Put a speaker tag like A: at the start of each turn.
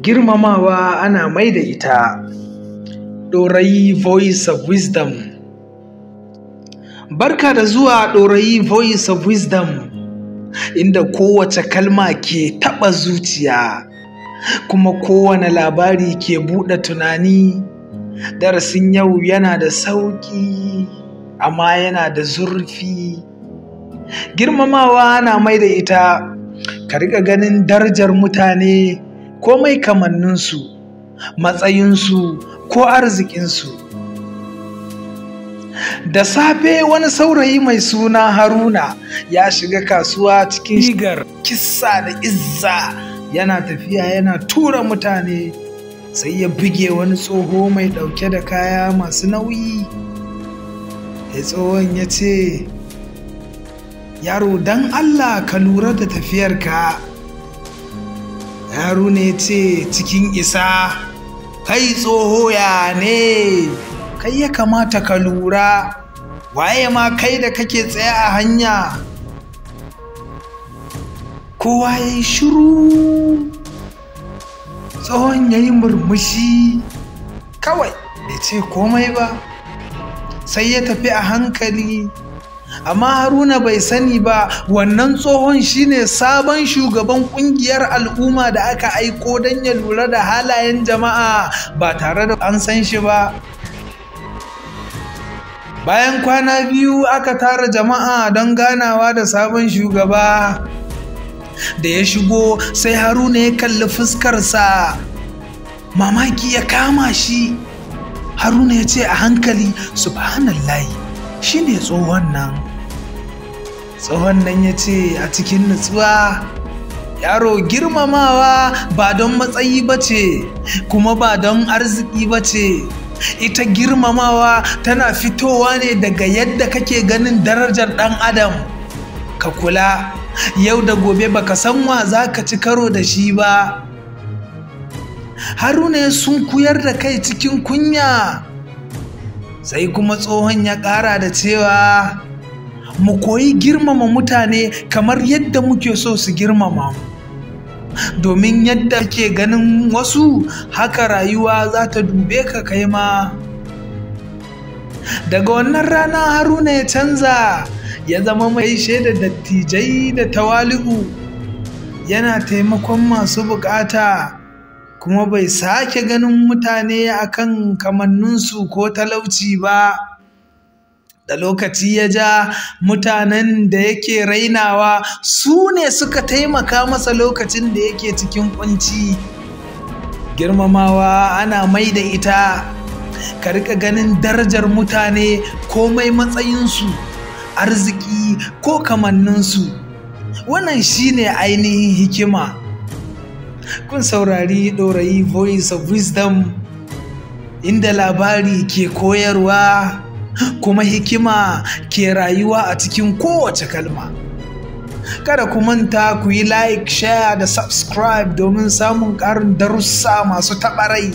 A: Girmamawa ana mai da ita. Ɗorayi Voice of Wisdom. Barka da zuwa Ɗorayi Voice of Wisdom, inda kowace kalma ke taɓa zuciya, kuma kowane labari ke buɗe tunani. Darasin yau yana da sauƙi, amma yana da zurfi. Girmamawa ana mai da ita. Ka riƙa ganin darajar mutane, komai kamanninsu, matsayinsu ko arzikinsu. Da safe wani saurayi mai suna Haruna ya shiga kasuwa cikin shigar kissa da izza, yana tafiya yana tura mutane, sai ya buge wani tsoho mai ɗauke da kaya masu nauyi. Sai tsohon ya ce, "Yaro, don Allah ka lura da tafiyarka." Haruna ya ce cikin isa, "Kai tsoho, ya ne? Kai ya kamata ka lura, waye ma kai da kake tsaye a hanya?" Kowa ya yi shiru. Tsohon ya yi murmushi kawai, bai ce komai ba, sai ya tafi a hankali. Amma Haruna bai sani ba, wannan tsohon shine sabon shugaban kungiyar al'umma da aka aiko don ya lura da halayen jama'a ba tare da an san shi ba. Bayan kwana 2 aka tara jama'a don ganawa da sabon shugaba. Da ya shigo, sai Haruna ya kalli fuskarsa, mamaki ya kama shi. Haruna ya ce a hankali, "Subhanallahi, shi ne tsohon nan." Tsohon nan ya ce a cikin nutsuwa, "Yaro, girmamawa ba don matsayi ba ce, kuma ba don arziki ba ce. Ita girmamawa tana fitowa ne daga yadda kake ganin darajar ɗan adam. Ka kula, yau da gobe baka san wa za ka ci karo da shi ba." Haruna ya sunkuyar da kai cikin kunya. Sai kuma tsohon ya ƙara da cewa, "Mu koyi girmama mutane kamar yadda muke so su girmama mu, domin yadda ke ganin wasu, haka rayuwa za ta dube ka kai ma." Daga wannan rana Haruna ya canza, ya zama mai shaida dattijai da tawali'u, yana taimakon masu bukata, kuma bai sake ganin mutane akan kamanninsu ko talauci ba. Da lokaci ya ja, mutanen da yake rainawa su ne suka taimaka masa lokacin da yake cikin kunci. Girmamawa ana mai da ita. Ka rika ganin darajar mutane, komai matsayinsu, arziki ko kamanninsu. Wannan shine ainihin hikima. Kun saurari Ɗorayi Voice of Wisdom, inda labari ke koyarwa kuma hikima ke rayuwa a cikin kowace kalma. Kada ku manta ku yi like, share da subscribe domin samun ƙarin darussa masu taɓa rai.